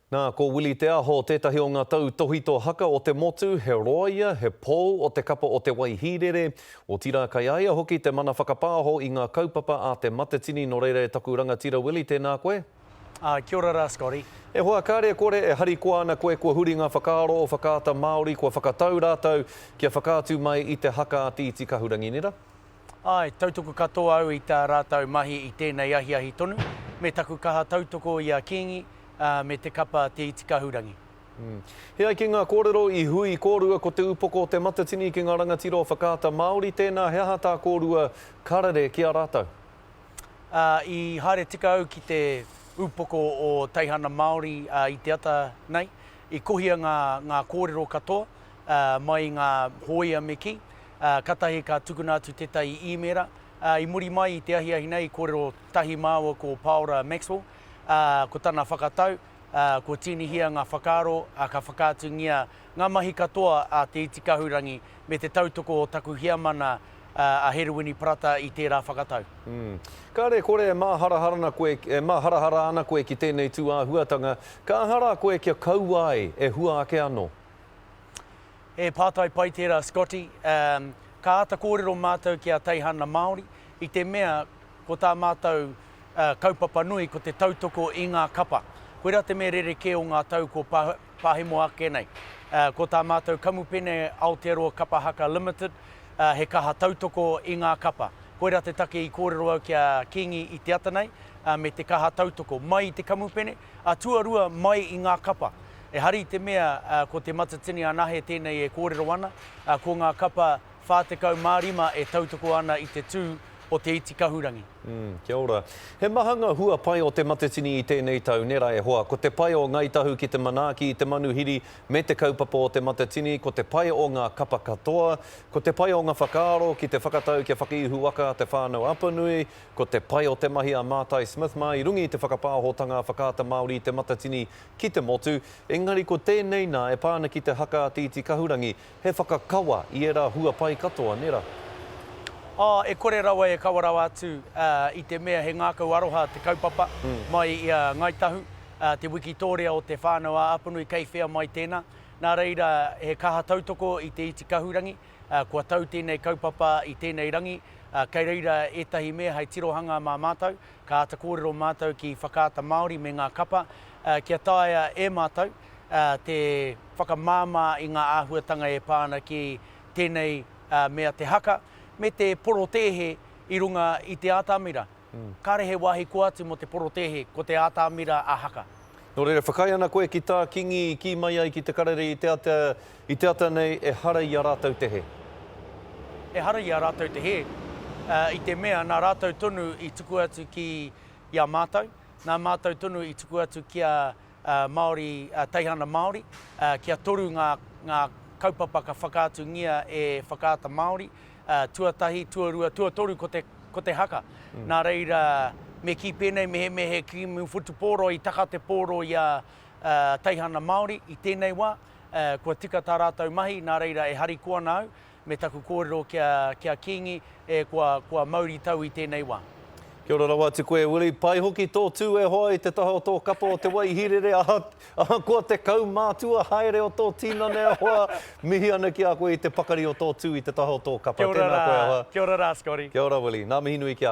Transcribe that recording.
Nā, ko Willie Te Aho tētahi o ngā tautōhito haka o te motu, he rōia, he pou o te kapa o Te Waihīrere, otirā kai a ia hoki te mana whakapāho i ngā kaupapa a Te Matatini, nō reira e taku rangatira Willie, tēnā koe. Ā, kia ora rā Scotty. E hoa, kāre e kore e harikoa ana koe kua huri ngā whakaaro o Whakaata Māori, kua whakatau rātou kia whakaatu mai i te haka a Te Iti Kahurangi, nera? Āe, tautoko katoa au i tā rātou mahi i tēnei ahiahi tonu, me taku kaha tautoko i a Kīngi, ā, me te kapa Te Iti Kahurangi. He ai ki ngā kōrero i hui kōrua ko Te Upoko o Te Matatini ki ngā rangatira o Whakaata Māori, tēnā he aha tā kōrua karere ki a rātou? Ā, i haere tika au ki te Upoko o Teihana Māori i te ata nei, i kohia ngā, ngā kōrero katoa, ā, mai i ngā hōia me kī, ā, katahi ka tukuna atu tētahi īmēra, ā, i muri mai i te ahiahi nei i kōrero tahi māua ko Paora Maxwell, ā, ko tana whakatau, ā, kua tīnihia ngā whakaaro, ā, ka whakaatungia ngā mahi katoa a Te Iti Kahurangi me te tautoko o taku heamana, ā, a Herewini Parata i tērā whakatau. Mm. Kāre kore e māharahara ana koe, e māharahara ana koe ki tēnei tū āhuatanga, ka aha rā koe kia kaua ai e hua ake anō? He pātai pai tērā Scotty. Um, ka āta kōrero mātou ki a Teihana Māori, i te mea ko tā mātou uh, kaupapa nui ko te tautoko i ngā kapa. Koirā te mea rerekē o ngā tau ko pa, pahemo ake nei. Uh, ko tā mātou kamupene Aotearoa Kapa Haka Limited, uh, he kaha tautoko i ngā kapa. Koirā te take i kōrero au ki a Kingi i te ata nei, uh, me te kaha tautoko mai i te kamupene, A tuarua mai i ngā kapa. Ehara i te mea ko Te Matatini anahe tēnei e kōrero ana, ko ngā kapa 45 e tautoko ana i te tū o Te Iti Kahurangi. Mm, kia ora. He maha ngā hua pai o Te Matatini i tēnei tau, nē rā e hoa? Ko te pai o Ngāi Tahu ki te manaaki i te manuhiri me te kaupapa o Te Matatini, ko te pai o ngā kapa katoa, ko te pai o ngā whakaaro ki te whakatau kia whakaihu waka a Te Whānau Apanui, Ko te pai o te mahi a Mātai Smith mā i runga i te whakapāhotanga a Whakaata Māori i Te Matatini ki te motu, engari ko tēnei nā e pā ana ki te haka a Te Iti Kahurangi, he whakakawa i ērā hua pai katoa, nē rā? Oh, e kore rawa e kawa rawa atu i te mea he ngākau aroha te kaupapa mai i a Ngāi Tahu, te wikitōria o Te Whānau-ā-Apanui kei whea mai tēnā. Nā reira, he kaha tautoko i Te Iti Kahurangi, Kua tau tēnei kaupapa i tēnei rangi, kei reira ētahi mea hei tirohanga mā mātou, ka āta kōrero mātou ki Whakaata Māori me ngā kapa, kia taea e mātou te whakamāmā i ngā āhuatanga e pā ana ki tēnei mea te haka, me te porotēhe i runga i te atamira. Kāre he wāhi kō atu mō te porotēhe, ko te atamira a haka. Nō reira, whakaae ana koe ki tā Kingi i kī mai ai ki te karere i te ata, i te ata nei, ehara i a rātou te hē. Ehara i a rātou te hē, i te mea nā rātou tonu i tuku atu ki i a mātou, nā mātou tonu i tuku atu ki a Māori, Teihana Māori, kia toru ngā, ngā kaupapa ka whakaatungia e Whakaata Māori, tuatahi, tuarua, tuatoru ko te, ko te haka. Nā reira, me kī pēnei mehemea he kīmu whutupōro i taka te pōro i a Teihana Māori i tēnei wā, kua tika tā rātou mahi, nā reira e harikoa ana au, me taku kōrero ki a, ki a Kīngi, e, kua, kua mauri tau i tēnei wā. Kia ora rawa atu koe Willie. Pai hoki tō tū e hoa i te taha o tō kapa o Te Waihīrere aha, ahakoa te kaumātua haere o tō tinana e hoa, mihi ana ki a koe i te pakari o tō tū i te taha o tō kapa. Kia ora Tēnā rā, koe e hoa. kia ora rā Scotty. Kia ora Willie. Ngā mihi nui ki a koe.